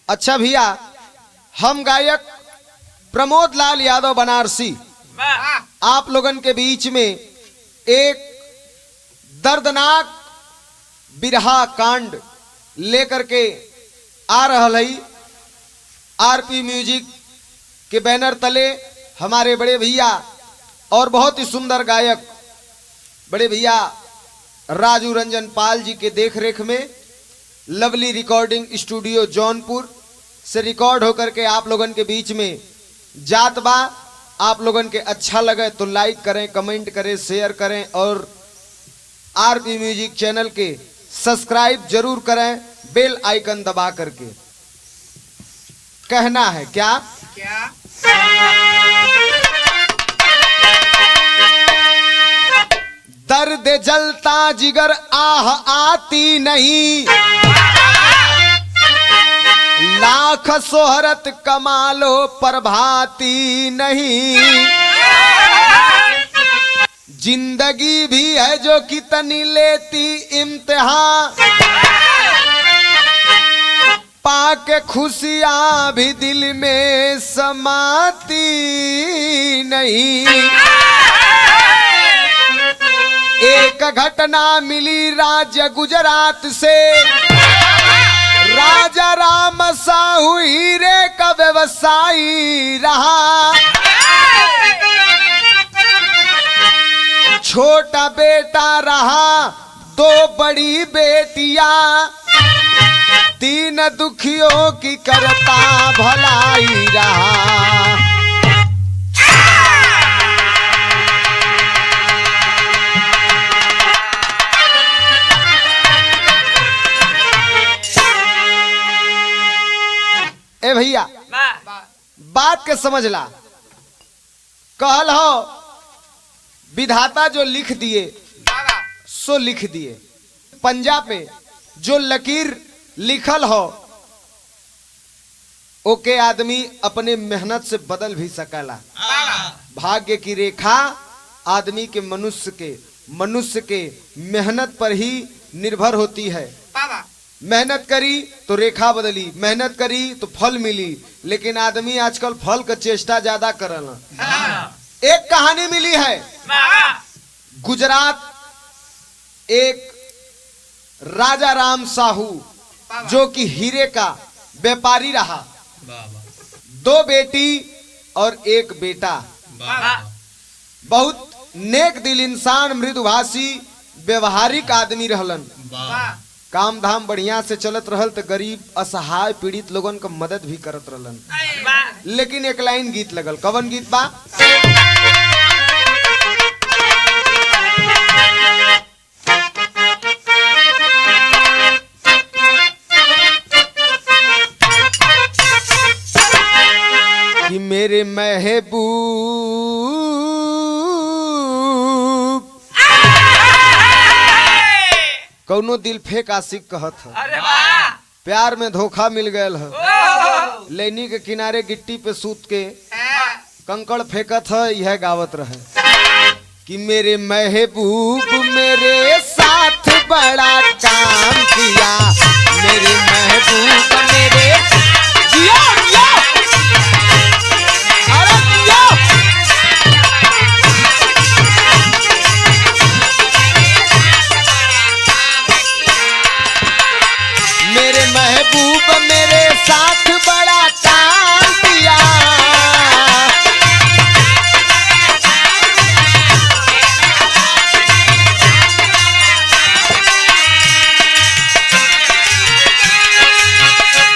अच्छा भैया, हम गायक प्रमोद लाल यादव बनारसी आप लोगन के बीच में एक दर्दनाक बिरहा कांड लेकर के आ रहा है। आरपी म्यूजिक के बैनर तले हमारे बड़े भैया और बहुत ही सुंदर गायक बड़े भैया राजू रंजन पाल जी के देखरेख में लवली रिकॉर्डिंग स्टूडियो जौनपुर से रिकॉर्ड होकर के आप लोगन के बीच में जात बा। आप लोगन के अच्छा लगे तो लाइक करें, कमेंट करें, शेयर करें और आरपी म्यूजिक चैनल के सब्सक्राइब जरूर करें, बेल आइकन दबा करके। कहना है क्या क्या? दर्द जलता जिगर आह आती नहीं, लाख सोहरत कमालो प्रभाती नहीं, जिंदगी भी है जो कितनी लेती इम्तिहान, पाके खुशियां भी दिल में समाती नहीं। एक घटना मिली राज्य गुजरात से, राजा राम साहू हीरे का व्यवसायी रहा, छोटा बेटा रहा, दो बड़ी बेटियां, तीन दुखियों की करता भलाई रहा। ए भैया, बात के समझ ला। कहल हो विधाता जो लिख दिए सो लिख दिए। पंजा पे जो लकीर लिखल हो ओके आदमी अपने मेहनत से बदल भी सकला। भाग्य की रेखा आदमी के मनुष्य के मेहनत पर ही निर्भर होती है। मेहनत करी तो रेखा बदली, मेहनत करी तो फल मिली, लेकिन आदमी आजकल फल का चेष्टा ज्यादा करल। एक कहानी मिली है, गुजरात एक राजा राम साहू जो कि हीरे का व्यापारी रहा, दो बेटी और एक बेटा, बहुत नेक दिल इंसान, मृदुभाषी व्यवहारिक आदमी रहलन। काम धाम बढ़िया से चलत रहल तो गरीब असहाय पीड़ित लोगन का मदद भी करत रहलन। लेकिन एक लाइन गीत लगल, कवन गीत बा? कि मेरे महबूब कौनो दिल फेंक आशिक कहत है। अरे वाह! प्यार में धोखा मिल गयल है। लेनी के किनारे गिट्टी पे सूत के कंकड़ फेंकत है, यह गावत रहे कि मेरे महबूब मेरे साथ बड़ा काम किया, मेरे महबूब मेरे जियो जियो, अरे जियो। मेरे महबूब मेरे साथ बड़ा काम किया,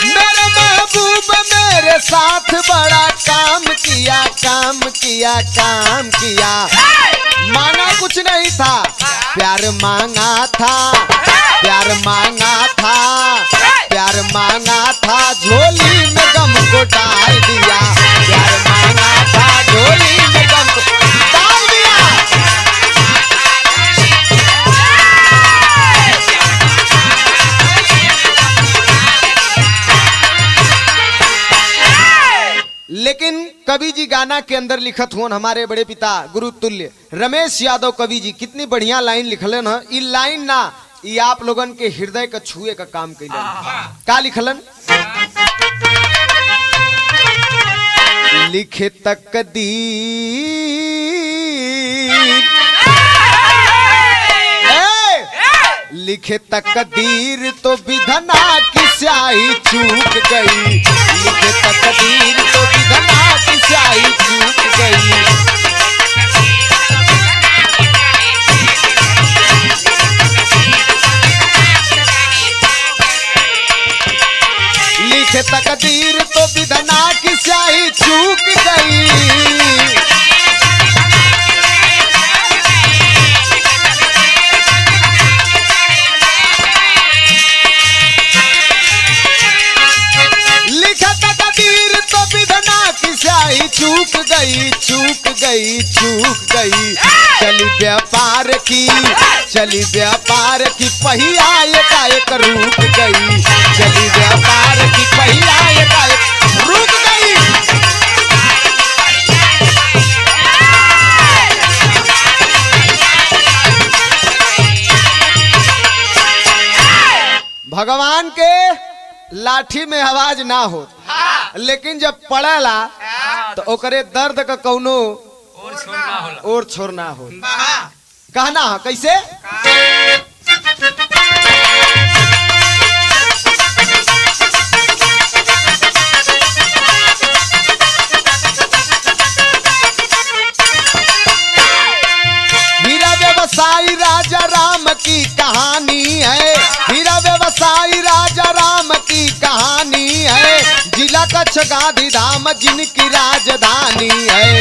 मेरे महबूब मेरे साथ बड़ा काम किया, काम किया, काम किया। मांगा कुछ नहीं था, प्यार मांगा था, प्यार मांगा था, प्यार मांगा था, झोली में गम को डाल दिया, प्यार मांगा था, झोली में गम को डाल दिया। लेकिन कवि जी गाना के अंदर लिखत हुन हमारे बड़े पिता गुरु तुल्य रमेश यादव कवि जी कितनी बढ़िया लाइन लिखलन है। ई लाइन ना ई आप लोगन के हृदय का छुए का काम कैलन। का लिखलन? लिखे तकदीर, लिखे तकदीर तो विधना की स्याही चूक गई, लिखे तकदीर तो विधना की स्याही चूक गई। लिखे तकदीर तो विधना की स्याही चूक गई। लिखे तकदीर तो विधना की स्याही चूक गई, चूक गई, चूक गई। चली व्यापार की, चली व्यापार की पहिया एकाएक रुक गई, चली व्यापार की पहिया एकाएक रुक गई। भगवान के लाठी में आवाज ना हो, लेकिन जब पड़ेला तो ओकरे दर्द का कौनो और छोर ना हो। कहना है कैसे? हीरा व्यवसायी राजा राम की कहानी है, हीरा व्यवसायी राजा राम की कहानी है, जिला कच्छ गांधी धाम जिनकी राजधानी है।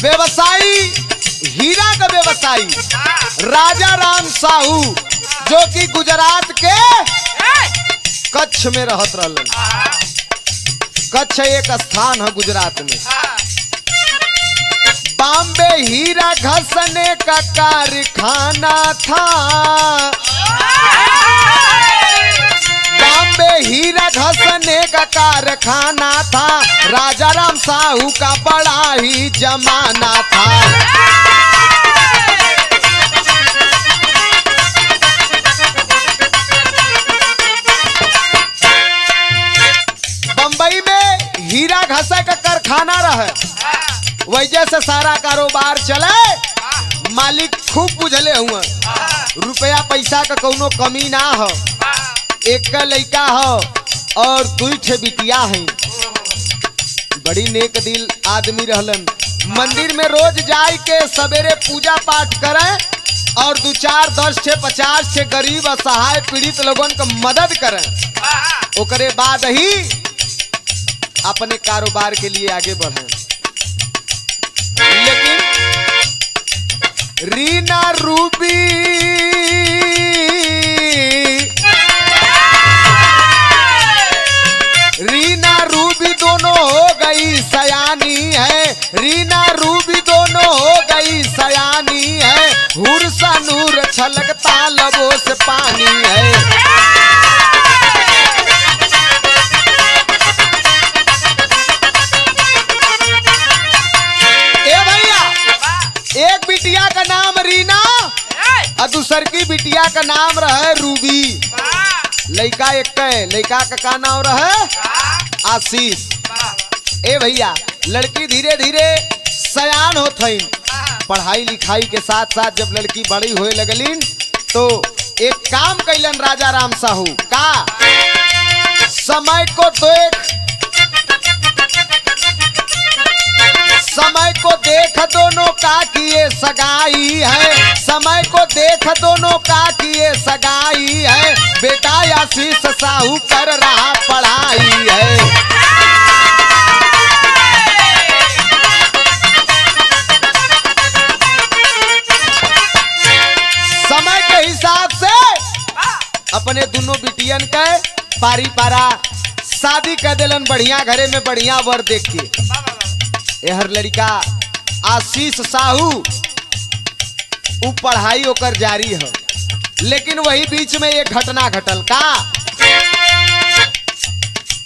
व्यवसायी, हीरा का व्यवसायी राजा राम साहू, जो कि गुजरात के कच्छ में रहत रहलन। कच्छ एक स्थान है गुजरात में। बॉम्बे हीरा घसने का कारखाना था, बॉम्बे हीरा घसने का कारखाना था, राजा राम साहू का बड़ा ही जमाना था। बंबई में हीरा घसा का कारखाना रहे, वजह से सारा कारोबार चले। मालिक खूब बुझले हुए, रुपया पैसा का कौनो कमी ना हो। एक का लड़का हो और दुई ठे बिटिया हैं। बड़ी नेक दिल आदमी रहलन। मंदिर में रोज जाए के सवेरे पूजा पाठ करें और 2 4 10 6 50 6 गरीब असहाय पीड़ित लोगन का मदद करें। ओकरे बाद ही अपने कारोबार के लिए आगे बढ़ें। लेकिन रीना रूबी, रीना रूबी दोनों हो गई सयानी है, रीना रूबी दोनों हो गई सयानी है, हुरसा नूर छलकता लबों से पानी है। ए भैया, एक बिटिया का नाम रीना और दूसर की बिटिया का नाम रहे रूबी। लड़का एक है, लड़का का नाम रहे आशीष। ए भैया, लड़की धीरे धीरे सयान होत हई। पढ़ाई लिखाई के साथ साथ जब लड़की बड़ी होए लगलिन तो एक काम कैलन राजा राम साहू का, समय को देख, समय को देख दोनों का किए सगाई है, समय को देख दोनों का किए सगाई है, बेटा आशीष साहू कर रहा पढ़ाई है। समय के हिसाब से अपने दोनों बिटियन के पारी पारा शादी कर दिलन, बढ़िया घरे में बढ़िया वर देख के। एहर लड़का आशीष साहू उ पढ़ाई होकर जारी है, लेकिन वही बीच में एक घटना घटल का,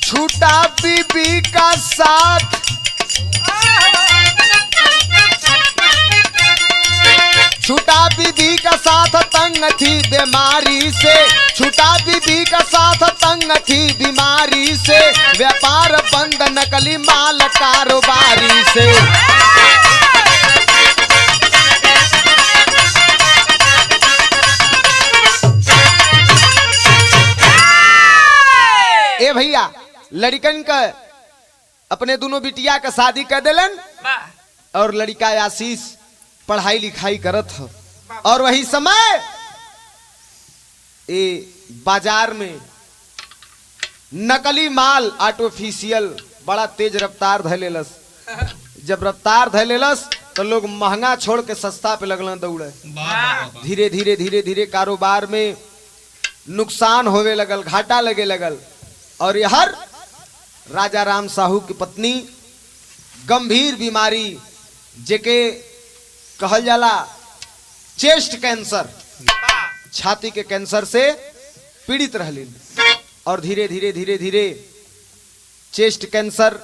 छूटा बीबी का साथ, छूटा बीबी का साथ थी बीमारी से, छुटा बीबी का साथ तंग थी बीमारी से, व्यापार बंद नकली माल कारोबारी से। ए भैया लड़कन का अपने दोनों बिटिया का शादी कर दिलन और लड़का आशीष पढ़ाई लिखाई करत हो। और वही समय ए बाजार में नकली माल आर्टिफिशियल बड़ा तेज रफ्तार धैलेलस। जब रफ्तार धैलेलस तो लोग महंगा छोड़ के सस्ता पे लगलन दौड़े। धीरे धीरे धीरे धीरे कारोबार में नुकसान होवे लगल, घाटा लगे लगल। और यहर राजा राम साहू की पत्नी गंभीर बीमारी जेके कहल जाला चेस्ट कैंसर, छाती के कैंसर से पीड़ित रहलीन। और धीरे धीरे धीरे धीरे चेस्ट कैंसर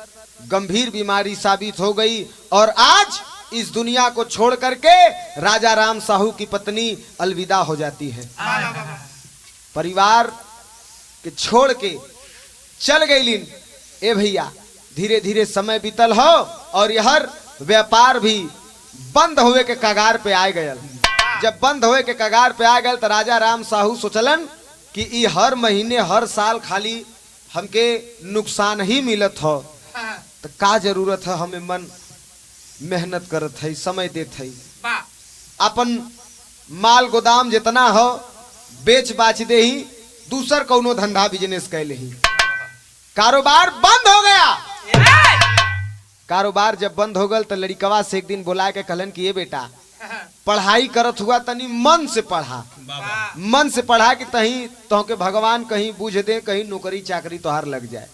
गंभीर बीमारी साबित हो गई और आज इस दुनिया को छोड़ करके राजा राम साहू की पत्नी अलविदा हो जाती है। परिवार के छोड़ के चल गई लीन। ए भैया धीरे धीरे समय बीतल हो और यहर व्यापार भी बंद होवे के कगार पे आ गयल। जब बंद होवे के कगार पे आ गयल तो राजा राम साहू सोचलन कि ई हर महीने हर साल खाली हमके नुकसान ही मिलत हो, तो का जरूरत है हमें मन मेहनत करत है, समय देत है, अपन माल गोदाम जितना हो बेच बाच दे ही, दूसर कौनो धंधा बिजनेस कर ले ही। कारोबार बंद हो गया। कारोबार जब बंद हो गल तो लड़कवा से एक दिन बुला के कहलन कि ये बेटा पढ़ाई करत हुआ तनी मन से पढ़ा, मन से पढ़ा कि तही तो के भगवान कहीं बूझ दे, कहीं नौकरी चाकरी तोहार लग जाए।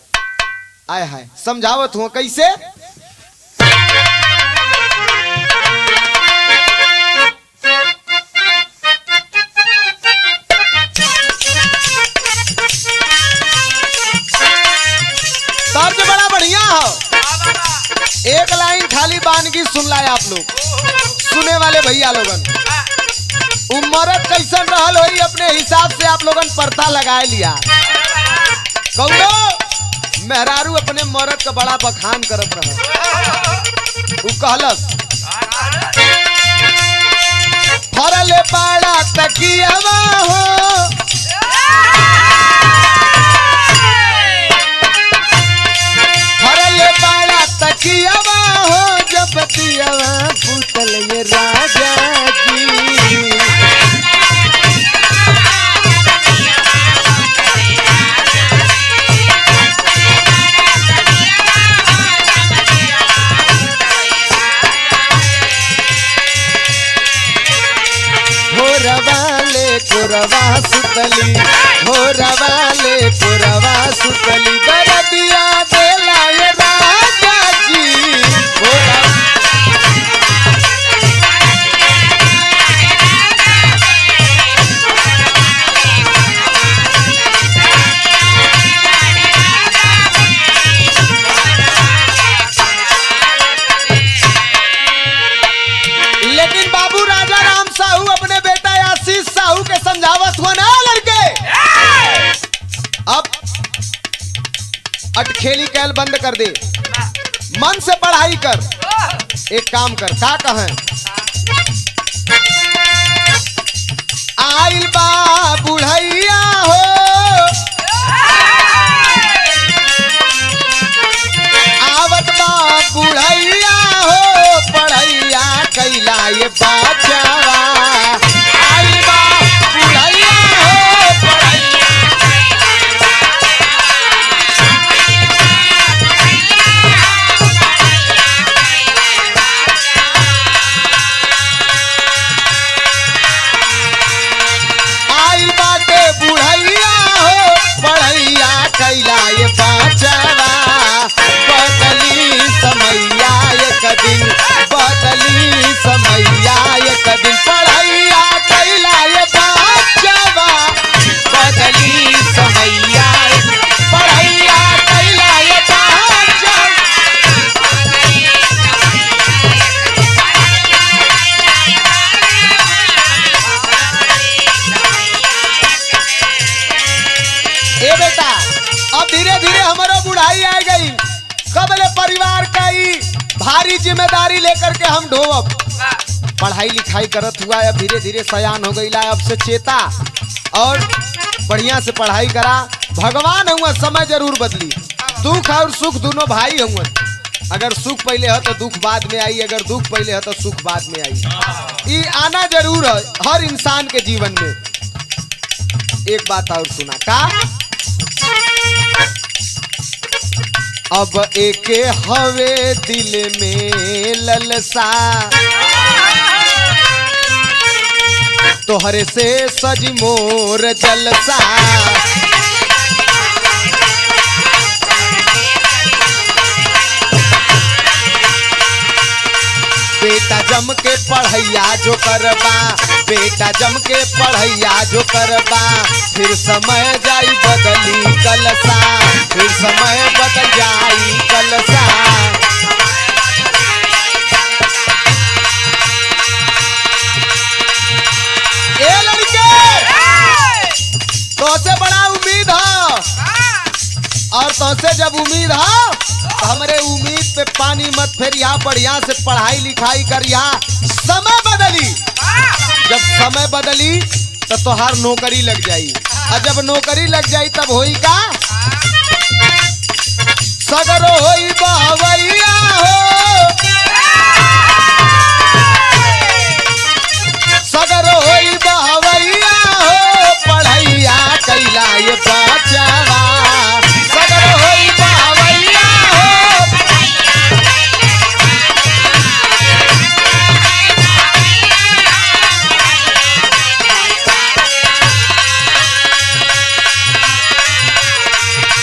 आय हाय समझावत हुआ कैसे। तर्ज बड़ा बढ़िया हो, एक लाइन खाली बानगी सुन लाए आप लोग, सुने वाले भैया लोगन। उमरत कैसन रहल होई अपने हिसाब से आप लोगन परता लगाए लिया। कौनो मेहरारू अपने मरद का बड़ा बखान करत रह, उ कहलस फरल पाड़ा तकियावा हो, फरल पाड़ा तकियावा हो, जब दियावा पुतल ये राजा जी। हो रवाले कोरवा सुतली, हो रवाले कोरवा सुतली, दरदिया देला ये राजा जी। हो लेकिन बाबू राजा राम साहू अपने बेटा आशीष साहू के समझावत हुआ ना लड़के, अब अटखेली कैल बंद कर दे, मन से पढ़ाई कर, एक काम कर, का कहें आइल बा बुढ़ैया हो, आवत बा बुढ़ैया हो, पढ़ैया कैला ये बचावा। आइल बा बुढ़ैया हो, पढ़ैया आइल बाटे जिम्मेदारी लेकर के हम ढोवब। पढ़ाई लिखाई करत हुआ अब धीरे धीरे सयान हो गई, अब से चेता और बढ़िया से पढ़ाई करा। भगवान हुआ समय जरूर बदली, दुख और सुख दोनों भाई हुआ। अगर सुख पहले है तो दुख बाद में आई, अगर दुख पहले है तो सुख बाद में आई। ये आना जरूर है हर इंसान के जीवन में। एक बात और सुना का, अब एक हवे दिल में ललसा, तोहरे से सज मोर जलसा। बेटा जम के पढ़ैया जो करबा, बेटा जम के पढ़ैया जो करबा, फिर समय जाई बदली कलसा, फिर समय बदल जाई कलसा। ए लड़के, तोसे बड़ा उम्मीद है, और तोसे जब उम्मीद है तो हमरे उम्मीद पे पानी मत फेरिया, बढ़िया से पढ़ाई लिखाई करिया। समय बदली, जब समय बदली तो तोहार नौकरी लग जाई, और जब नौकरी लग जाई तब होई का, सगरो होई बावैया हो, सगरो होई बावैया हो, पढ़ैया कैला ये बचावा, सगरो होई बावैया हो।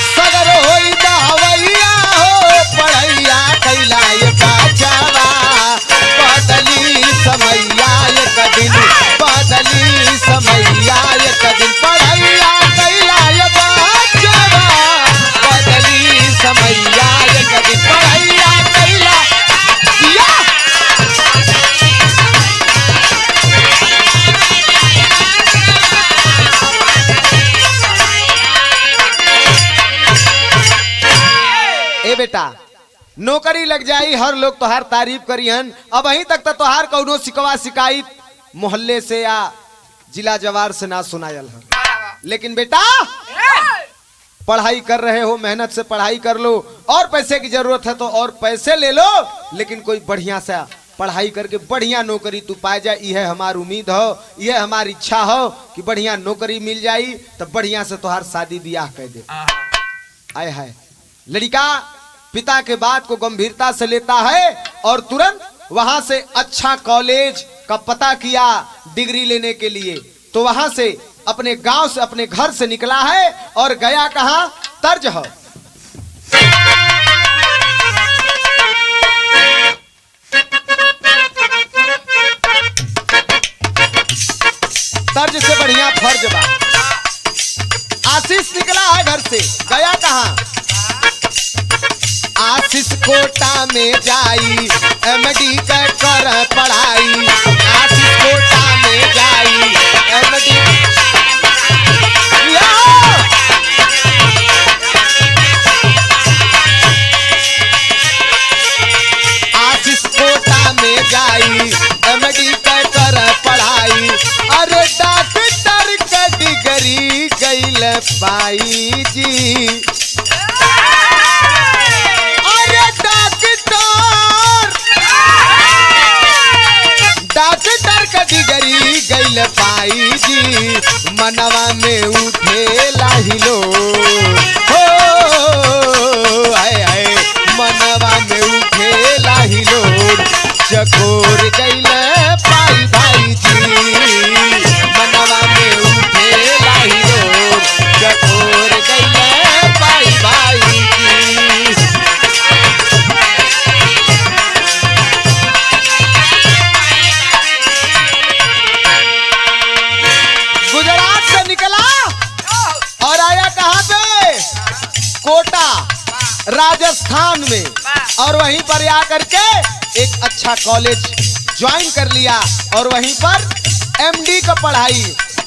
सगर होई बावैया हो, पढ़ैया कैला ये बचावा, बदली समैया एक दिन, बदली समैया एक दिन, पढ़ैया कैला ये बचावा, बदली समैया एक दिन, पढ़ैया कैला या। ए बेटा, नौकरी लग जाई, हर लोग तोहार तारीफ करिहन। अब अहीं तक तो तोहार कौनो सिकवा शिकायत मोहल्ले से या जिला जवार से ना सुनायल है। लेकिन बेटा पढ़ाई कर रहे हो, मेहनत से पढ़ाई कर लो, और पैसे की जरूरत है तो और पैसे ले लो, लेकिन कोई बढ़िया सा पढ़ाई करके बढ़िया नौकरी तू पाए जाए, यह हमारी उम्मीद हो, यह हमारी इच्छा हो कि बढ़िया नौकरी मिल जाई तो बढ़िया से तोहार शादी ब्याह कर दे। आय हाय, लड़का पिता के बात को गंभीरता से लेता है और तुरंत वहां से अच्छा कॉलेज का पता किया डिग्री लेने के लिए। तो वहां से अपने गांव से, अपने घर से निकला है और गया कहां, तर्ज है। तर्ज से बढ़िया फर्ज बा। आशीष निकला है घर से, गया कहां, आशीष कोटा में जाई, एमडी का कर पढ़ाई, आशीष कोटा में जाई, एमडी। आशीष कोटा में जाई, एमडी का कर पढ़ाई, अरे डॉक्टर का डिग्री गईल पाई जी, अरे डॉक्टर, डॉक्टर का डिग्री गईल पाई जी, मनवा में उठे लाहिलो हो, आए आए मनवा में उठे लाहिलो, चकोर गईल पाई भाई जी, मनवा में उठे लाहिलो, चकोर गईल पाई भाई जी। गुजरात से निकला और आया कहां पे, कोटा, राजस्थान में, और वहीं पर आकर के एक अच्छा कॉलेज ज्वाइन कर लिया और वहीं पर एमडी का पढ़ाई,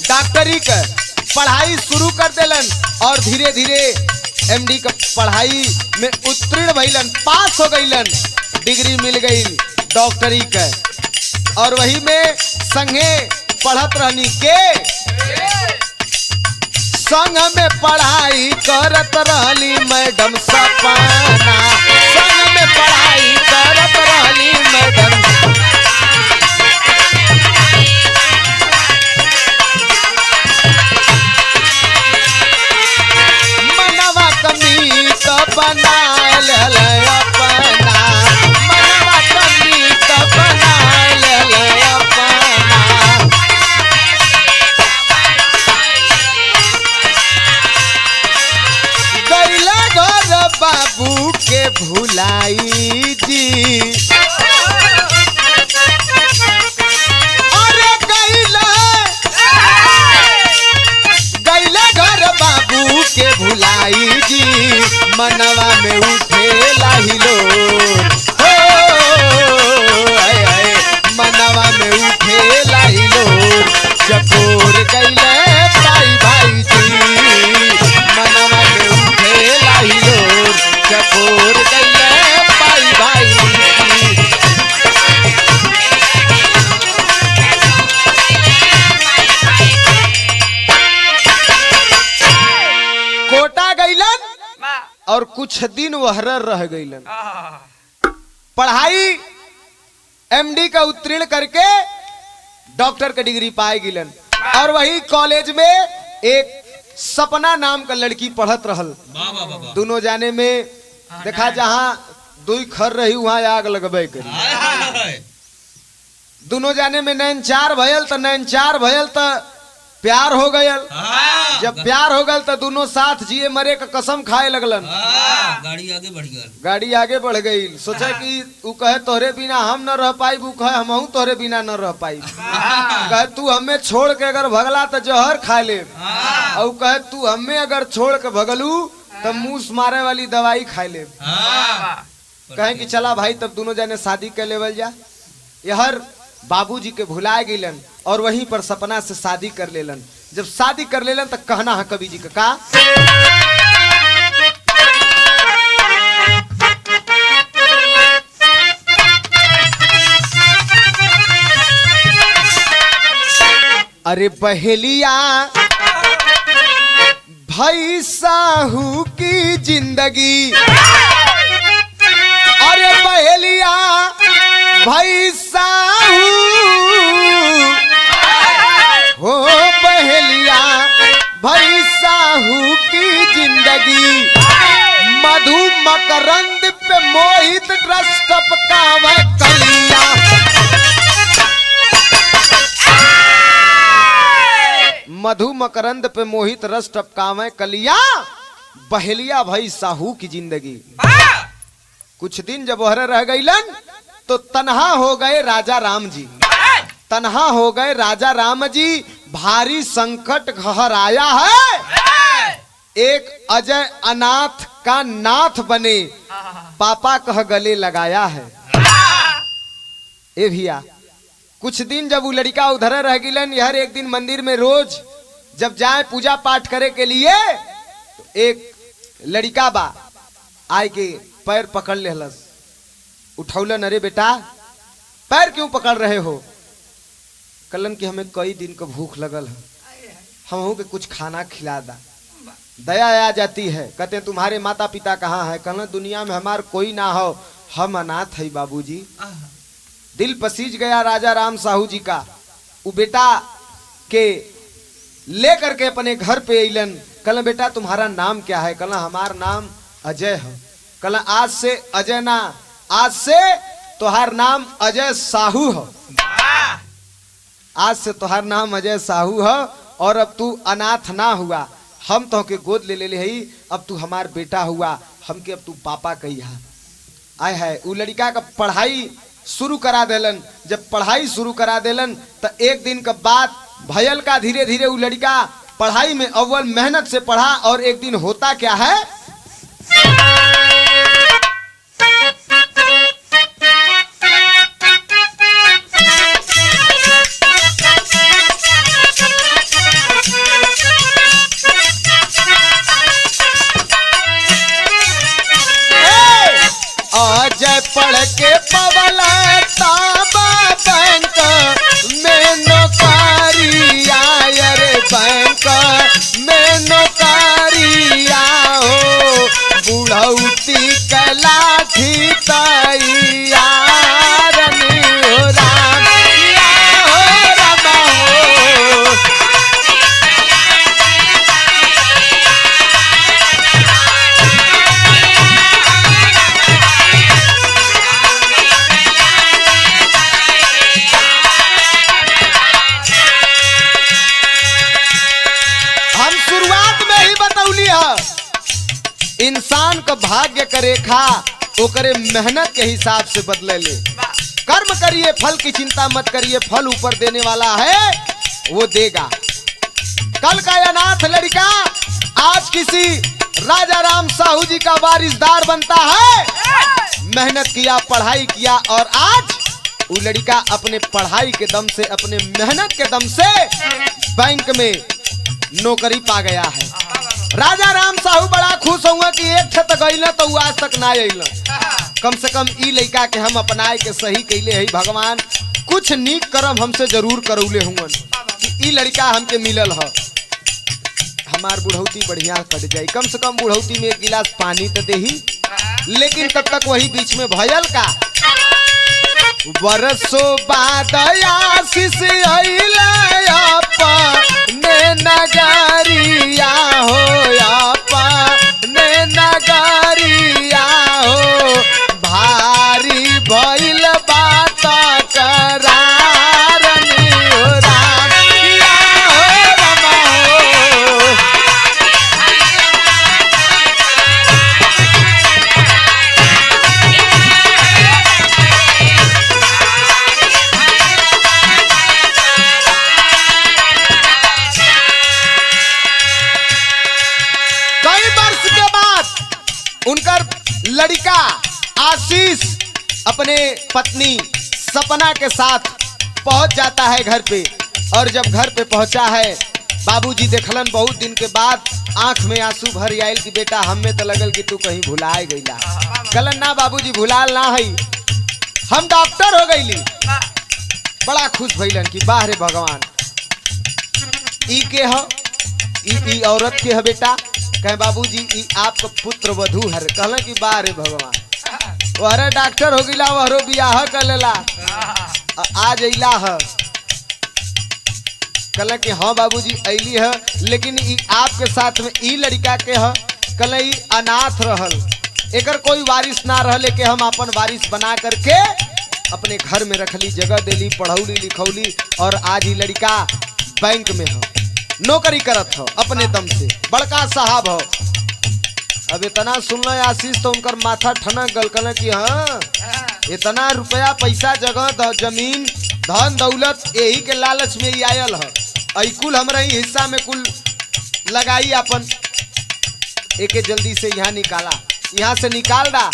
डॉक्टरी का पढ़ाई शुरू कर देलन और धीरे धीरे एमडी का पढ़ाई में उत्तीर्ण भइलन, पास हो गईलन। डिग्री मिल गई डॉक्टरी के। और वही में संगे पढ़त रहनी के संग में पढ़ाई करत रहली मैडम सपना, संग में पढ़ाई करत रहली मैडम। मनवा कमी तो बना ले अपना, मनवा कमी तो बना ले अपना। गैला घर बाबू के भुलाई जी, अरे गैला गैला घर बाबू के भुलाई जी, मनवा में उठे लाहिलोर हो, आए आए मनवा में उठे लाहिलोर। चकोर गैले पाई भाई जी, मनवा में उठे लाहिलोर, चकोर गैले पाई भाई जी। कोटा गैलन और कुछ दिन वहरर रह गईलन। पढ़ाई एमडी का उत्तीर्ण करके डॉक्टर का डिग्री पाए गिलन। और वही कॉलेज में एक सपना नाम का लड़की पढ़त रहल। दोनों जाने में देखा जहां दुई खर रही वहां आग लगबे करी। दोनों जाने में नैन चार भयल तो नैन चार भयल तो प्यार हो गयल। जब प्यार हो गयल तो दोनों साथ जिए मरे का कसम खाए लगलन। गाड़ी आगे बढ़ गई, गाड़ी आगे बढ़ गई। सोचा कि ऊ कहे तोहरे बिना हम न रह पाई, ऊ कहे हमहू तोहरे बिना न रह पाई। कहे तू हमें छोड़ के अगर भगला तो जहर खा ले, और कहे तू हमें अगर छोड़ के भगलू तो मूस मारे वाली दवाई खा ले। कहे कि चला भाई तब दोनों जाने शादी कर लेवल जा। यहर बाबूजी के भुलाए गईलन और वहीं पर सपना से शादी कर लेलन। जब शादी कर लेलन तो कहना है कवि जी का अरे बहेलिया भाई साहू की जिंदगी, अरे बहेलिया भाई साहू हो, बहेलिया भाई साहू की जिंदगी, मधु मकरंद पे मोहित रस टपकावे कलिया। मधु मकरंद पे मोहित रस टपकावे कलिया, बहेलिया भाई साहू की जिंदगी। कुछ दिन जब वहरे रह गईलन तो तन्हा हो गए राजा राम जी, तन्हा हो गए राजा राम जी। भारी संकट घर आया है, एक अजय अनाथ का नाथ बने, पापा कह गले लगाया है। ए भैया कुछ दिन जब वो लड़का उधर रह गिलन, यार एक दिन मंदिर में रोज जब जाए पूजा पाठ करे के लिए तो एक लड़का बा आए के पैर पकड़ लेहलस, उठौलन, अरे बेटा पैर क्यों पकड़ रहे हो? कलन कि हमें कई दिन को भूख लगल है, हमहू के कुछ खाना खिला दा। दया आ जाती है, कहते हैं तुम्हारे माता पिता कहाँ है? कहना दुनिया में हमार कोई ना हो, हम अनाथ है बाबूजी। दिल पसीज गया राजा राम साहू जी का। वो बेटा के ले करके अपने घर पे अलन। कहला बेटा तुम्हारा नाम क्या है? कहला हमार नाम अजय है। कहला आज से अजय ना, आज से तुहार नाम अजय साहू हो, आज से तुहार नाम अजय साहू हो, और अब तू अनाथ ना हुआ, हम तो के गोद ले ले हई, अब तू हमार बेटा हुआ, हमके अब तू पापा कहिया। आय है उ लड़का का पढ़ाई शुरू करा देलन। जब पढ़ाई शुरू करा देलन तो एक दिन का बात भयल का धीरे धीरे उ लड़का पढ़ाई में अव्वल मेहनत से पढ़ा, और एक दिन होता क्या है, अजय पढ़ के इंसान का भाग्य का रेखा ओकरे मेहनत के हिसाब से बदले ले। कर्म करिए, फल की चिंता मत करिए, फल ऊपर देने वाला है वो देगा। कल का अनाथ लड़का आज किसी राजा राम साहू जी का वारिसदार बनता है। मेहनत किया, पढ़ाई किया और आज वो लड़का अपने पढ़ाई के दम से, अपने मेहनत के दम से बैंक में नौकरी पा गया है। राजा राम साहू बड़ा खुश हुआ कि एक छत गई तो वो आज तक ना आइल, कम से कम ई लड़का के हम अपनाए के सही कैले है भगवान, कुछ नीक कर्म हमसे जरूर करौले हुवन कि ई लड़का हमके मिलल ह, हमार बुढ़ौती बढ़िया कट जाई, कम से कम बुढ़ौती में एक गिलास पानी तो देही। लेकिन तब तक वही बीच में भयल का बरसों बाद आशीष अइले अपने नगरिया हो, अपने नगरिया हो, भारी भइल बात करारनी हो राम या हो रमा हो। कई वर्ष के बाद उनकर लड़का आशीष अपने पत्नी सपना के साथ पहुंच जाता है घर पे। और जब घर पे पहुंचा है, बाबूजी देखलन बहुत दिन के बाद, आंख में आंसू भर आयल कि बेटा हमें तो लगल कि तू कहीं भुलाए गईला। कलन ना बाबूजी भुलाल ना है, हम डॉक्टर हो गईली। बड़ा खुश भइलन कि वाह रे भगवान, ई के ह, ई औरत के ह बेटा। कहे बाबूजी ई आपका पुत्र वधू हर। कहला कि वाह रे भगवान, वहरे डॉक्टर हो गिला, वहरो बियाह कर लेला, आज अइला ह। कहला कि हाँ बाबूजी अइली है, लेकिन ई आपके साथ में ई लड़का के ह। कहला ई अनाथ रहल, एकर कोई वारिस ना रहले के हम अपन वारिस बना करके अपने घर में रखली, जगह देली, पढ़ौली लिखौली और आज ई लड़का बैंक में हो, नौकरी करत हो अपने दम से, बड़का साहब हो। अब इतना सुनल आशीष तो उनकर माथा ठनक गल। कहल कि हाँ इतना रुपया पैसा, जगह, जमीन, धन दौलत यही के लालच में ही आयल है, ऐ कुल हमरा ही हिस्सा में कुल लगाई अपन, एके जल्दी से यहाँ निकाला, यहाँ से निकाल दा।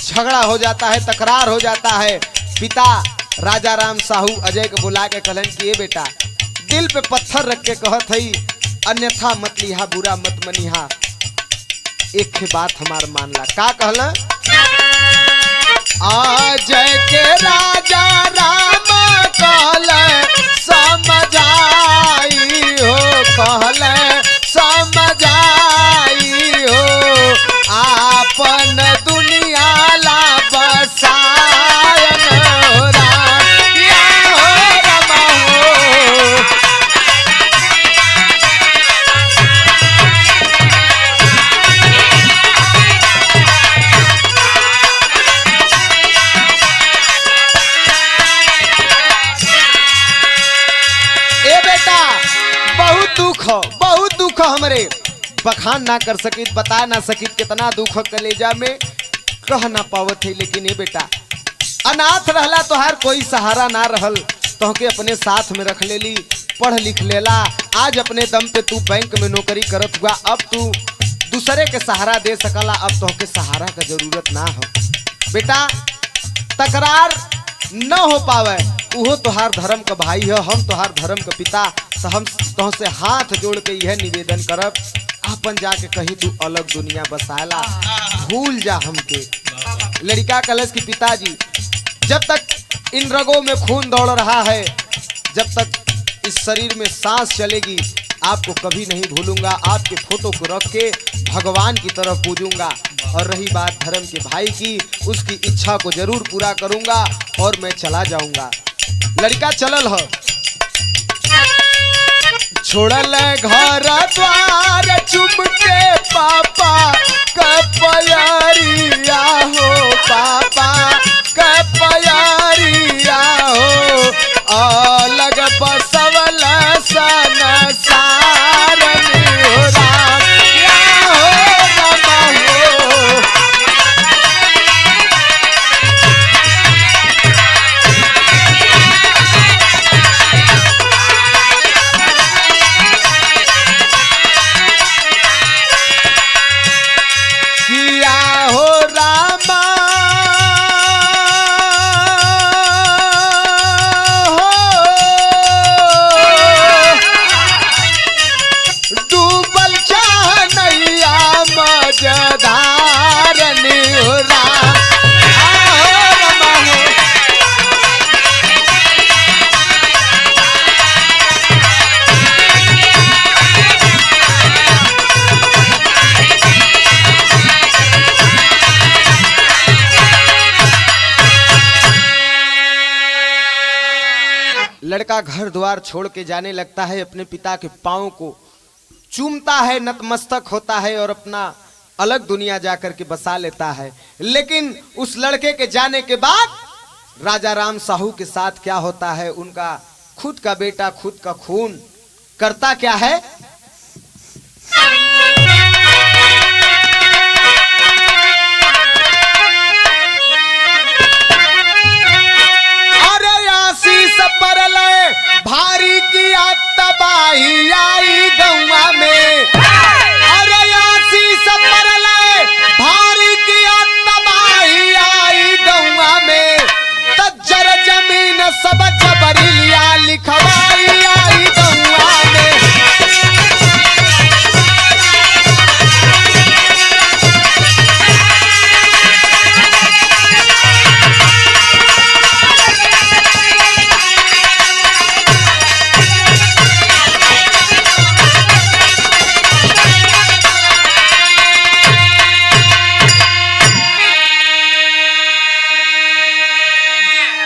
झगड़ा हो जाता है, तकरार हो जाता है। पिता राजा राम साहू अजय के बुला के कहलन कि ए बेटा, दिल पे पत्थर रख के कहत हई, अन्यथा मत लिहा, बुरा मत मनिहा, एक बात हमार मानला। का कहला? अजय के राजा राम कहले समझाई हो, कहले समझाई हो, आपन दुनिया ला बसायन हो राम या हो रमा हो। ए बेटा बहुत दुख हो, बहुत दुख हो हमरे, बखान ना कर सकित, बता ना सकित कितना दुख हो कलेजा में, कह ना पावत है। लेकिन ए बेटा अनाथ रहला तोहार कोई सहारा ना रहल, तोहके अपने साथ में रख लेली, पढ़ लिख लेला, आज अपने दम पे तू बैंक में नौकरी करत हुआ, अब तू दूसरे के सहारा दे सकला, अब तोहके सहारा का जरूरत ना हो। बेटा तकरार न हो पावे, उहो तोहार धर्म का भाई है, हम तोहार धर्म का पिता, तो हम तोहसे हाथ जोड़ के यह निवेदन करब, अपन जाके कहीं तू अलग दुनिया बसाला, भूल जा हमके। लड़का कलश की पिताजी, जब तक इन रगों में खून दौड़ रहा है, जब तक इस शरीर में सांस चलेगी, आपको कभी नहीं भूलूंगा, आपके फोटो को रख के भगवान की तरफ पूजूंगा। और रही बात धर्म के भाई की, उसकी इच्छा को जरूर पूरा करूंगा और मैं चला जाऊंगा। लड़का चलल हो, छोड़ल घर द्वार चुम के पापा कपयारिया हो, पापा कपयारिया हो, अलग बसवल संसार में हो राम या हो रमा हो। लड़का घर द्वार छोड़ के जाने लगता है, अपने पिता के पाँव को चूमता है, नतमस्तक होता है और अपना अलग दुनिया जाकर के बसा लेता है। लेकिन उस लड़के के जाने के बाद राजा राम साहू के साथ क्या होता है, उनका खुद का बेटा खुद का खून करता क्या है। अरे आशीष परलय भारी किया तबाही आई गौवा में। अरे आशीष परलय भारी किया तबाही आई गौवा में। तजर जमीन सब जबरी लिया लिखवाई आई गौवा में।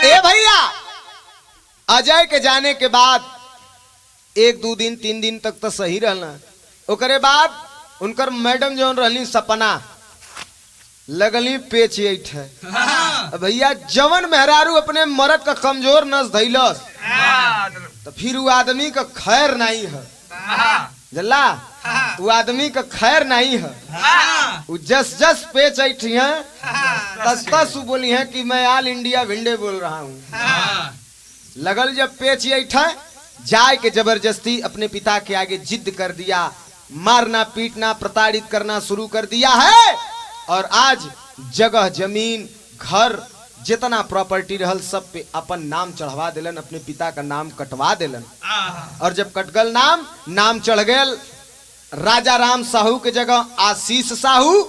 ए भैया, अजय के जाने के बाद 1 2 दिन 3 दिन तक तो सही रहना। ओकरे बाद उनकर मैडम जौन रहली सपना लगली पेच है। भैया जवन मेहरारू अपने मरद का कमजोर नस धैलस तो फिर वो आदमी का खैर नहीं है। जल्ला वो आदमी का खैर नहीं है। वो जस जस पेच ऐठी है तस तस वो बोली है कि मैं ऑल इंडिया भिंडे बोल रहा हूँ। लगल जब पेच ऐठा जाए के जबरदस्ती अपने पिता के आगे जिद कर दिया, मारना पीटना प्रताड़ित करना शुरू कर दिया है। और आज जगह जमीन घर जितना प्रॉपर्टी रहल सब पे अपन नाम चढ़वा दिलन, अपने पिता का नाम कटवा दिलन। और जब कटगल नाम, नाम चढ़ गयल राजा राम साहू के जगह आशीष साहू,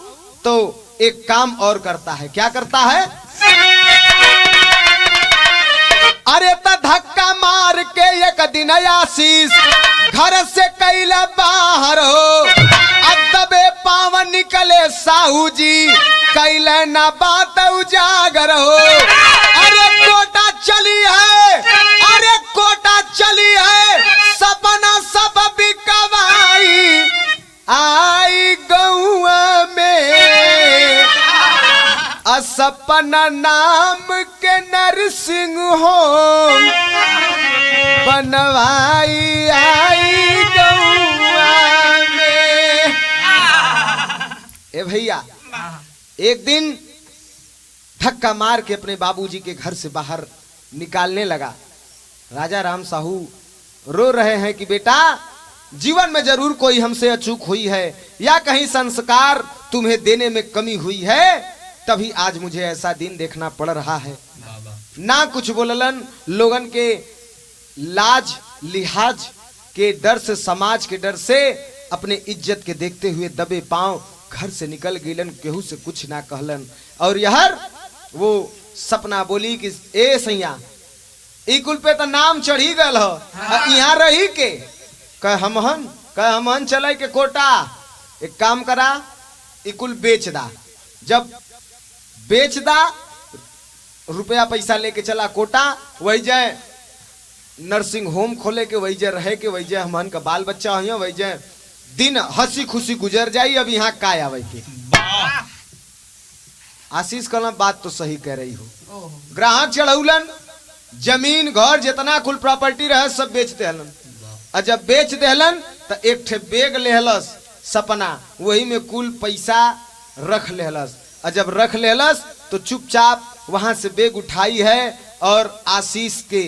तो एक काम और करता है। क्या करता है? अरे त धक्का मार के एक दिन आशीष घर से कैला बाहर हो। अब दबे पावन निकले साहू जी कैले ना बात उजागर हो। अरे कोटा चली है, अरे कोटा चली है, सपना सब बिकवाई आई गौआ में। असपना नाम के नरसिंह हो बनवाई आई गौआ में। ए भैया, एक दिन धक्का मार के अपने बाबूजी के घर से बाहर निकालने लगा। राजा राम साहू रो रहे हैं कि बेटा जीवन में जरूर कोई हमसे अचूक हुई है या कहीं संस्कार तुम्हें देने में कमी हुई है, तभी आज मुझे ऐसा दिन देखना पड़ रहा है। ना कुछ बोललन, लोगन के लाज लिहाज के डर से, समाज के डर से अपने इज्जत के देखते हुए दबे पांव घर से निकल गिलन, केहू से कुछ ना कहलन। और यहर वो सपना बोली कि ए सैया, ई कुल पे तो नाम चढ़ी गल हो, यहाँ रही के कह हमहन चले के कोटा। एक काम करा, ई कुल बेच दा। जब बेच दा, रुपया पैसा लेके चला कोटा, वही जाए नर्सिंग होम खोले के, वही जाए रहे के, वही जाए हमहन का बाल बच्चा हो, वही जाए दिन हंसी खुशी गुजर जाई। अब यहाँ का आवे के। आशीष कहला बात तो सही कह रही हो। ग्राहक चढ़ौलन, जमीन घर जितना कुल प्रॉपर्टी रहे सब बेच देहलन। और जब बेच देहलन तो एक ठे बैग लेहलस सपना, वही में कुल पैसा रख लेहलस। और जब रख लेहलस तो चुपचाप वहां से बैग उठाई है और आशीष के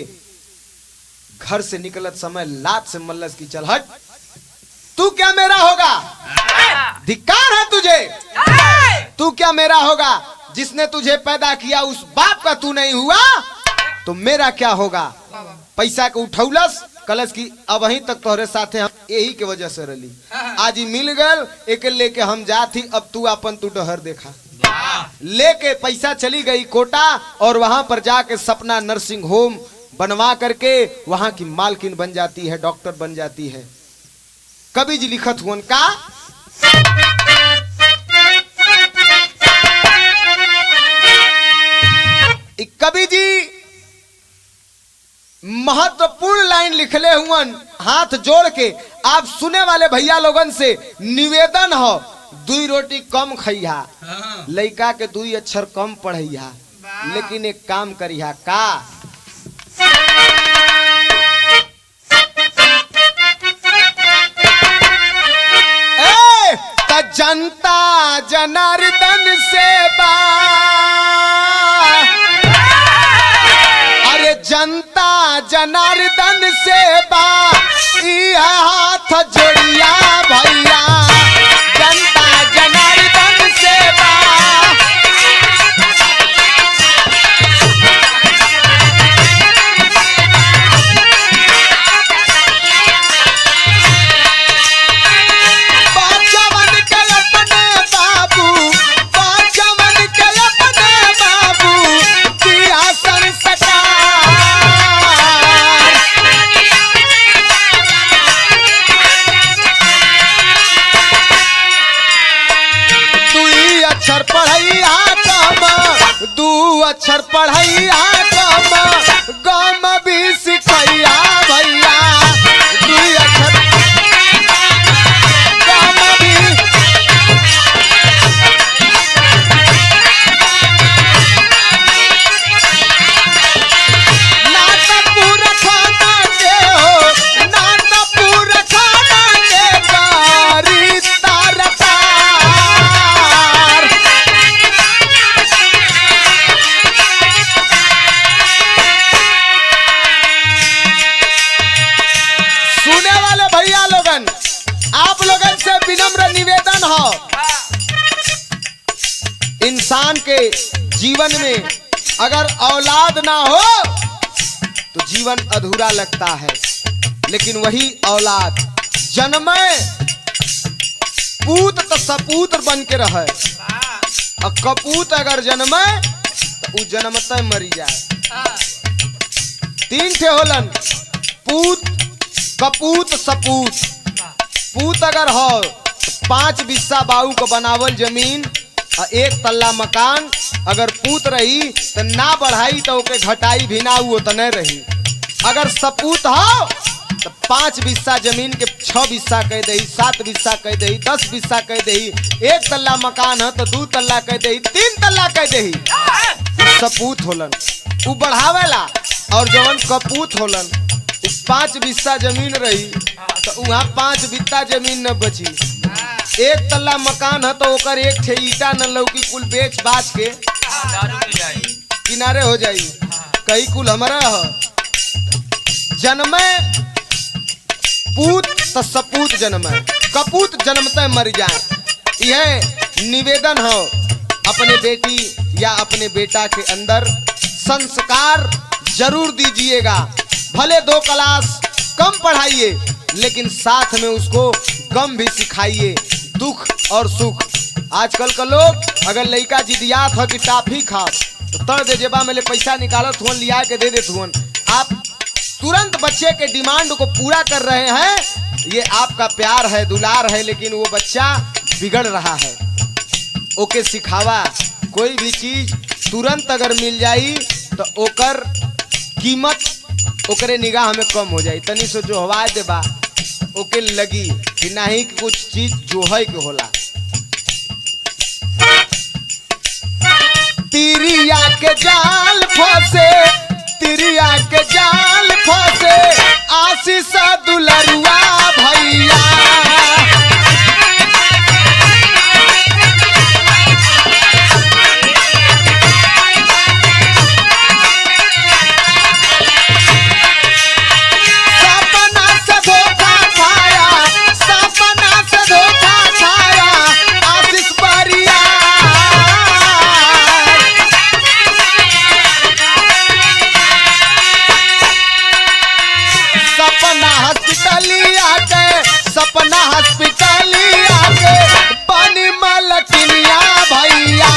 घर से निकलत समय लात से मल्लस की चल हट, तू क्या मेरा होगा, धिक्कार है तुझे, तू क्या मेरा होगा, जिसने तुझे पैदा किया उस बाप का तू नहीं हुआ तो मेरा क्या होगा। पैसा के उठौलस कलश की अब वहीं तक तोहरे साथे हम यही के वजह से रली, आज ही मिल गल एक लेके हम जाती, अब तू अपन तू डहर देखा। लेके पैसा चली गई कोटा और वहां पर जाके सपना नर्सिंग होम बनवा करके वहां की मालकिन बन जाती है, डॉक्टर बन जाती है। कवि जी लिखत हुआ का, कवि जी महत्वपूर्ण लाइन लिखले हुअन। हाथ जोड़ के आप सुने वाले भैया लोगन से निवेदन हो, दुई रोटी कम खइहा, लइका के दुई अक्षर कम पढ़ैहा, लेकिन एक काम करिहा का, ए त जनता जनार्दन से बा, अरे जनता जनार्दन से बा, ई हाथ जोड़िया भैया, जनता जनार्दन से बा। बचवन के अपने बाबू, बचवन के अपने बाबू दिया संस्कार। दुई अक्षर पढ़ैया कम, दू अक्षर पढ़ैया कम, गम भी सिखैया भैया, दुई अक्षर गम भी। नाटकपुर खाना के हो, नाटकपुर खाना के कारी तार तार। सुने वाले भैया लोगन, आप लोगन से विनम्र निवेदन हो, इंसान के जीवन में अगर औलाद ना हो तो जीवन अधूरा लगता है, लेकिन वही औलाद जन्मे पूत तो सपूत बन के रहे, और कपूत अगर जन्मे तो उ जन्मते मरी जाए। तीन ठे होलन, पूत कपूत सपूत। पूत अगर हो तो 5 बिस्सा बाऊ को बनावल जमीन और 1 तल्ला मकान, अगर पूत रही तो ना बढ़ाई तो ओके घटाई भी ना, वो तो नहीं रही। अगर सपूत हो तो 5 बिस्सा जमीन के 6 बिस्सा कह दही, 7 बिस्सा कह दही, 10 बिस्सा कह दही, 1 तल्ला मकान है तो 2 तल्ला कह दही, 3 तल्ला कह दही। सपूत होलन उ बढ़ावेला, और जवन कपूत होलन उ 5 बिस्सा जमीन रही तो वहाँ 5 बित्ता जमीन न बची, 1 तल्ला मकान है तो ओकर 1 ठे ईटा न लौकी, कुल बेच बाच के किनारे हो जाई, कहीं कुल हमारा हो। जन्मे पूत तो सपूत जन्मे, कपूत जन्मते मर जाए। यह निवेदन हो, अपने बेटी या अपने बेटा के अंदर संस्कार जरूर दीजिएगा। भले 2 क्लास कम पढ़ाइए, लेकिन साथ में उसको गम भी सिखाइए, दुख और सुख। आजकल का लोग अगर लड़का जिदियात हो कि टाफी खा तो तर दे जेबा में ले पैसा निकालत हुअन, लिया के दे देत हुअन। आप तुरंत बच्चे के डिमांड को पूरा कर रहे हैं, ये आपका प्यार है, दुलार है, लेकिन वो बच्चा बिगड़ रहा है। ओके सिखावा, कोई भी चीज तुरंत अगर मिल जाई तो ओकर कीमत ओकरे निगाह में कम हो जाई। तनी सो जो हवा देबा ओके लगी कि नहीं कि कुछ चीज जो है के होला। तिरिया के जाल फंसे, तिरिया के जाल फंसे, आशीष दुलरुआ भैया। सपना से धोखा खाया, सपना से धोखा खाया, आशीष बरिया। सपना हॉस्पिटलिया के, सपना हॉस्पिटलिया के, बनी मलकिनिया भैया।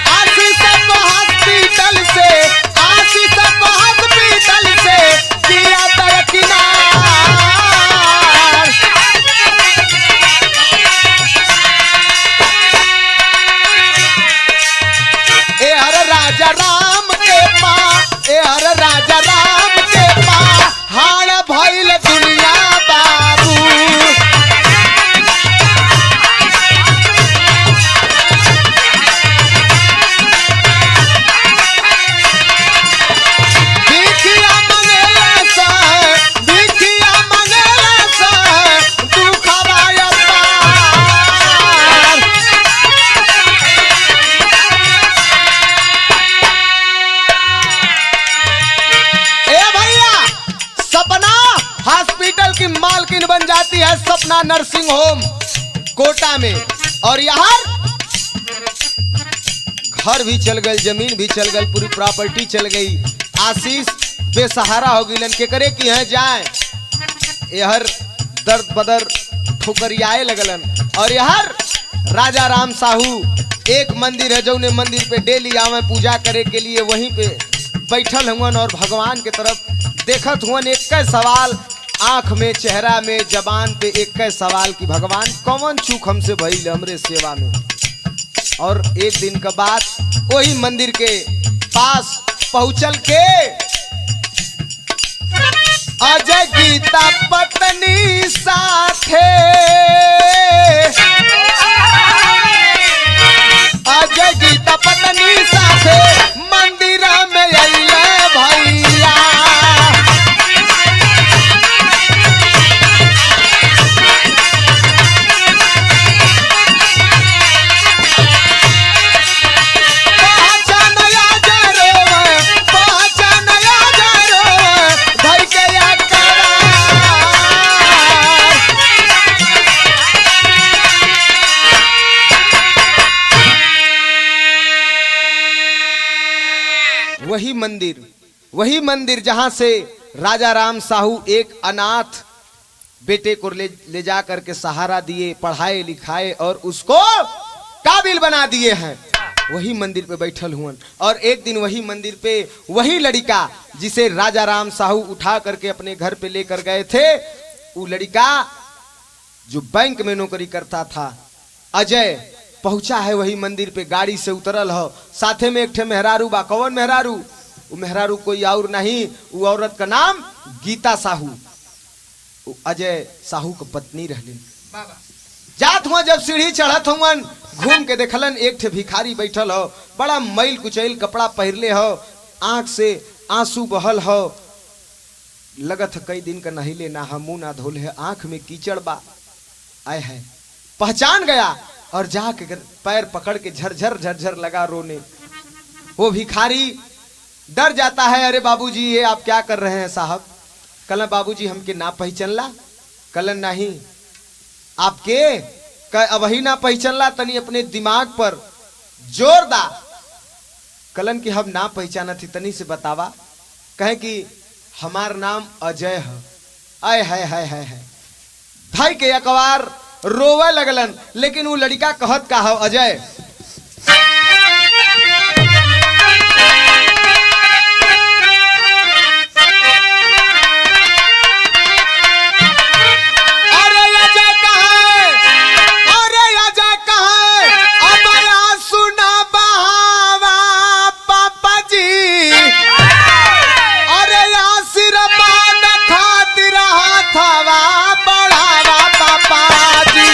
आशीष को हॉस्पिटल से, आशीष को हॉस्पिटल से किया दरकिनार। सपना नर्सिंग होम कोटा में। और यहाँ घर भी चल गई, जमीन भी चल गई, पूरी प्रॉपर्टी चल गई। आशीष बेसहारा हो गई, के करे कि है जाए। यहर दर्द बदर ठुकरियाए लगलन। और यहर राजा राम साहू एक मंदिर है जौने मंदिर पे डेली आवे पूजा करे के लिए, वहीं पे बैठल हुवन और भगवान के तरफ देखत हुवन। एक सवाल आंख में, चेहरा में, जबान पे एक सवाल कि भगवान कौन चूक हमसे भइल हमरे सेवा में। और एक दिन का बाद वही मंदिर के पास पहुंचल के अजय गीता पत्नी साथे, अजय गीता पत्नी साथे मंदिर में अइले भैया। वही मंदिर, वही मंदिर जहां से राजा राम साहू एक अनाथ बेटे को ले जा करके सहारा दिए, पढ़ाए लिखाए और उसको काबिल बना दिए हैं, वही मंदिर पे बैठल हुअन। और एक दिन वही मंदिर पे वही लड़का जिसे राजा राम साहू उठा करके अपने घर पे लेकर गए थे, वो लड़का जो बैंक में नौकरी करता था अजय, पहुंचा है वही मंदिर पे, गाड़ी से उतरल हो, साथे में एक ठे मेहरारू बा। कौन मेहरारू? वो मेहरारू कोई और नहीं, वो औरत का नाम गीता साहू, वो अजय साहू का पत्नी रहलिन। जात हुआ जब सीढ़ी चढ़त हुवन, घूम के देखलन एक ठे भिखारी बैठल हो, बड़ा मैल कुचैल कपड़ा पहिरले हो, आंख से आंसू बहल हो, लगत कई दिन का नहिले ना है, मुंह ना धोल है, आंख में कीचड़ बा। आए है पहचान गया और जाके पैर पकड़ के झरझर झरझर लगा रोने। वो भिखारी डर जाता है, अरे बाबूजी ये आप क्या कर रहे हैं साहब? कल बाबूजी हमके ना पहचानला? कल नहीं आपके अब ही ना पहचानला, तनी अपने दिमाग पर जोर दा। कलन की हम ना पहचाना थी, तनी से बतावा। कहे कि हमार नाम अजय है। आय हाय हाय हाय हाय, भाई के अकबार रोवे लगलन। लेकिन वो लड़का कहत का हो अजय, अरे अजय कहाँ है, अरे अजय कहाँ है, अब आंसू ना बहावा पापा जी, अरे आशीर्वाद खातिर हाथवा बढ़ावा पापा जी।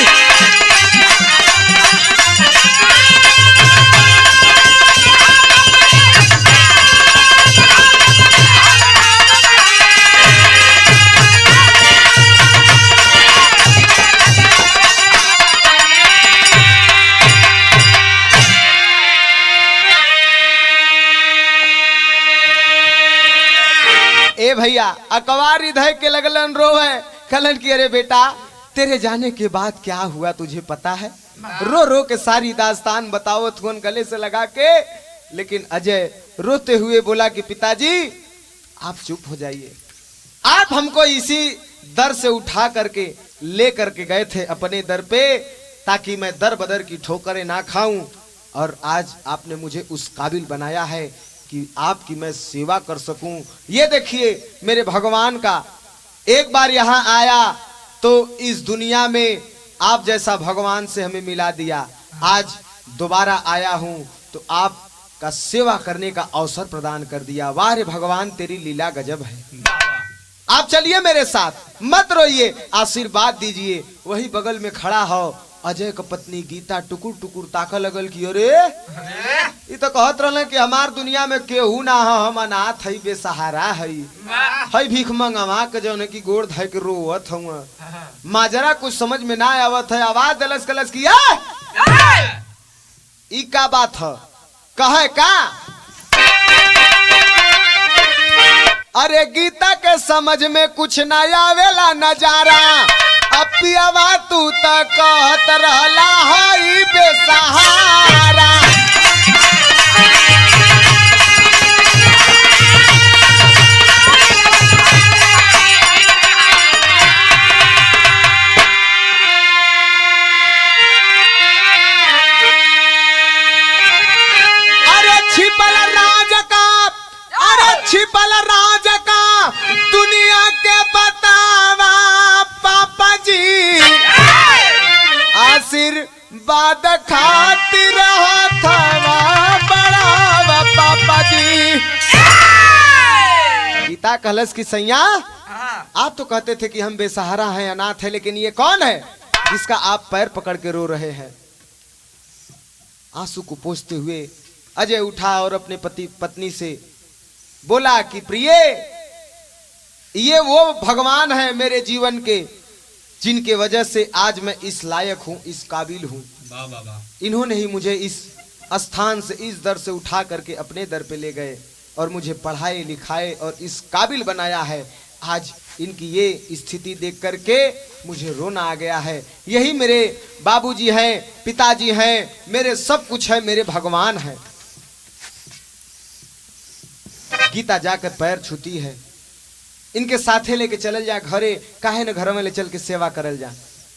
ए भैया अकबार हृदय के लगलन रोवे, कलन की अरे बेटा तेरे जाने के बाद क्या हुआ तुझे पता है? रो रो के सारी दास्तान बताओ थुन गले से लगा के। लेकिन अजय रोते हुए बोला कि पिताजी आप चुप हो जाइए, आप हमको इसी दर से उठा करके ले करके गए थे अपने दर पे, ताकि मैं दर बदर की ठोकरें ना खाऊं, और आज आपने मुझे उस काबिल बनाया है कि आपकी मैं सेवा कर सकूं। ये देखिए मेरे भगवान का, एक बार यहाँ आया तो इस दुनिया में आप जैसा भगवान से हमें मिला दिया, आज दोबारा आया हूं तो आपका सेवा करने का अवसर प्रदान कर दिया। वाह रे भगवान तेरी लीला गजब है। आप चलिए मेरे साथ, मत रोइए, आशीर्वाद दीजिए। वही बगल में खड़ा हो अजय का पत्नी गीता टुकुर टुकुर ताका लगल कि अरे ये तो कहत रहले कि हमार दुनिया में केहू ना हो, हम अनाथ हई, बेसहारा हई, हई भीख मंगवा के जौन की गोड़ धर के रोवत हूँ, माजरा कुछ समझ में ना आवत है। आवाज दलस कलस की ई का बात है, कहे का? अरे गीता के समझ में कुछ ना आवेला नजारा, अपियावा तू त कहत रहला हई बेसहारा। अरे छिपल राज का, अरे छिपल राज का दुनिया के बतावा पापा जी, आशीर्वाद खातिर हथवा बढ़ावा पापा जी। गीता कहलस की सैया आप तो कहते थे कि हम बेसहारा हैं, अनाथ हैं, लेकिन ये कौन है जिसका आप पैर पकड़ के रो रहे हैं। आंसू को पोंछते हुए अजय उठा और अपने पति पत्नी से बोला कि प्रिय, ये वो भगवान है मेरे जीवन के जिनके वजह से आज मैं इस लायक हूं, इस काबिल हूं। वाह वाह वाह। इन्होंने ही मुझे इस स्थान से, इस दर से उठा करके अपने दर पे ले गए और मुझे पढ़ाए लिखाए और इस काबिल बनाया है। आज इनकी ये स्थिति देख करके मुझे रोना आ गया है। यही मेरे बाबूजी हैं, पिताजी हैं, मेरे सब कुछ है, मेरे भगवान हैं। गीता जाकर पैर छूती है, इनके साथे लेके चलल जा घरे, काहे न घर में ले चल के सेवा करल जा।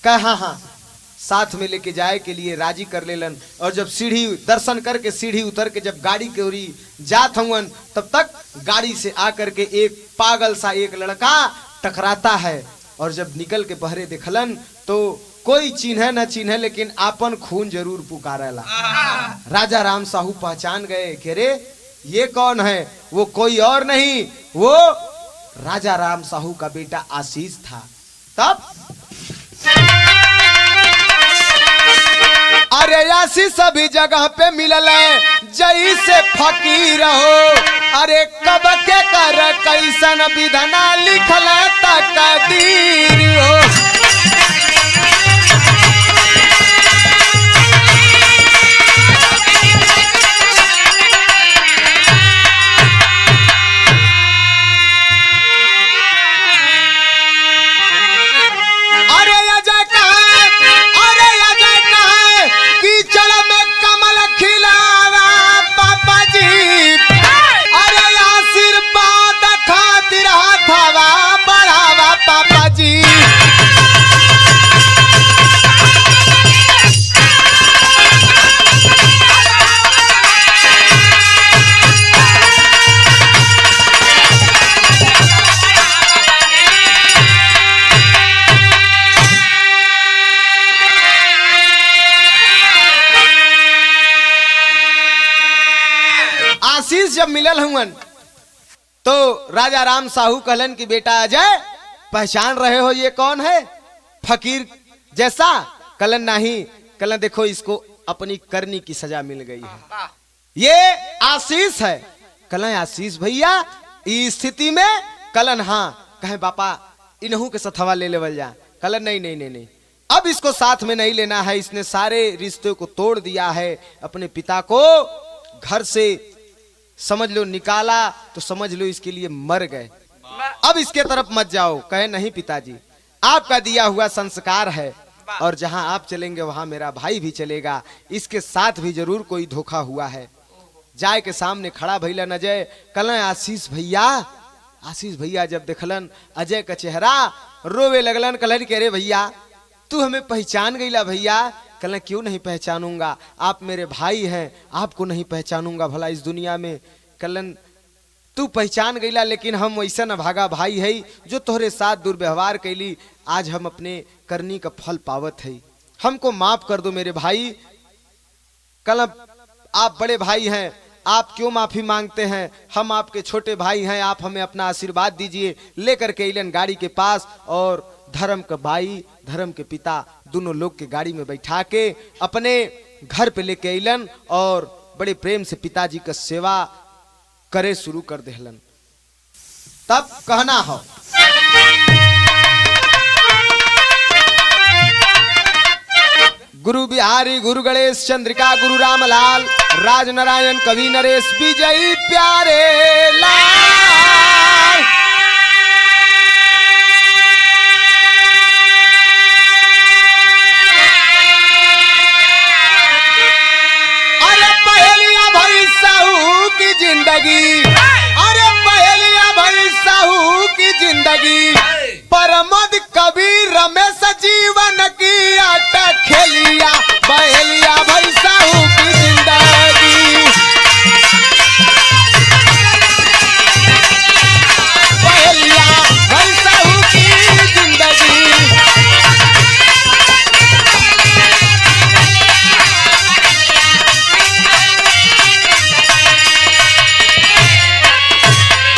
कह हाँ हाँ, साथ में लेके जाए के लिए राजी कर लेलन। और जब सीढ़ी दर्शन करके सीढ़ी उतर के जब गाड़ी के ओरी जात हवन, तब तक गाड़ी से आकर के एक पागल सा एक लड़का टकराता है। और जब निकल के बहरे देखलन तो कोई चिन्ह न चिन्ह, लेकिन आपन खून जरूर पुकारेला। राजा राम साहू पहचान गए कि रे ये कौन है, वो कोई और नहीं, वो राजा राम साहू का बेटा आशीष था। तब अरे आशीष सभी जगह पे मिलल है जैसे फकीर हो, अरे कब के कर कैसन विधना लिखल तकदीर हो। अरे अजय कहाँ, अरे अजय कहाँ कीचड़ में कमल खिलावा पापा जी, अरे आशीर्वाद खातिर हाथवा बढ़ावा पापा जी। आशीष जब मिलल हुवन तो राजा राम साहू कहलन कि बेटा अजय, पहचान रहे हो ये कौन है, फकीर जैसा? कलन नहीं, कलन देखो इसको अपनी करनी की सजा मिल गई है, ये आशीष है। कलन आशीष भैया इस स्थिति में? कलन हाँ। कहे बापा इन्हू के सथवा ले लेवल जा। कलन नहीं नहीं नहीं नहीं, अब इसको साथ में नहीं लेना है, इसने सारे रिश्ते को तोड़ दिया है, अपने पिता को घर से समझ लो निकाला तो समझ लो इसके लिए मर गए, अब इसके तरफ मत जाओ। कहे नहीं पिताजी, आपका दिया हुआ संस्कार है और जहां आप चलेंगे वहां मेरा भाई भी चलेगा, इसके साथ भी जरूर कोई धोखा हुआ है। जाए के सामने खड़ा भैलन अजय, कल आशीष भैया। आशीष भैया जब देखलन अजय का चेहरा रोवे लगलन। कलन के अरे भैया तू हमें पहचान गईला भैया। कल क्यों नहीं पहचानूंगा, आप मेरे भाई हैं, आपको नहीं पहचानूंगा भला इस दुनिया में। कलन तू पहचान गईला, लेकिन हम वैसा न भागा भाई है जो तोहरे साथ दुर्व्यवहार कैली, आज हम अपने करनी का फल पावत है, हमको माफ कर दो मेरे भाई। कल आप बड़े भाई हैं, आप क्यों माफी मांगते हैं, हम आपके छोटे भाई हैं, आप हमें अपना आशीर्वाद दीजिए। लेकर के अलन गाड़ी के पास और धर्म का भाई धर्म के पिता दोनों लोग के गाड़ी में बैठा के अपने घर पे लेके अलन और बड़े प्रेम से पिताजी का सेवा करे शुरू कर देहलन। तब कहना हो गुरु बिहारी गुरु गणेश चंद्रिका गुरु रामलाल राज नारायण कवि नरेश विजयी प्यारे लाल। जिंदगी, अरे पहलिया भाई साहू की जिंदगी। परमद कबीर रमेश जी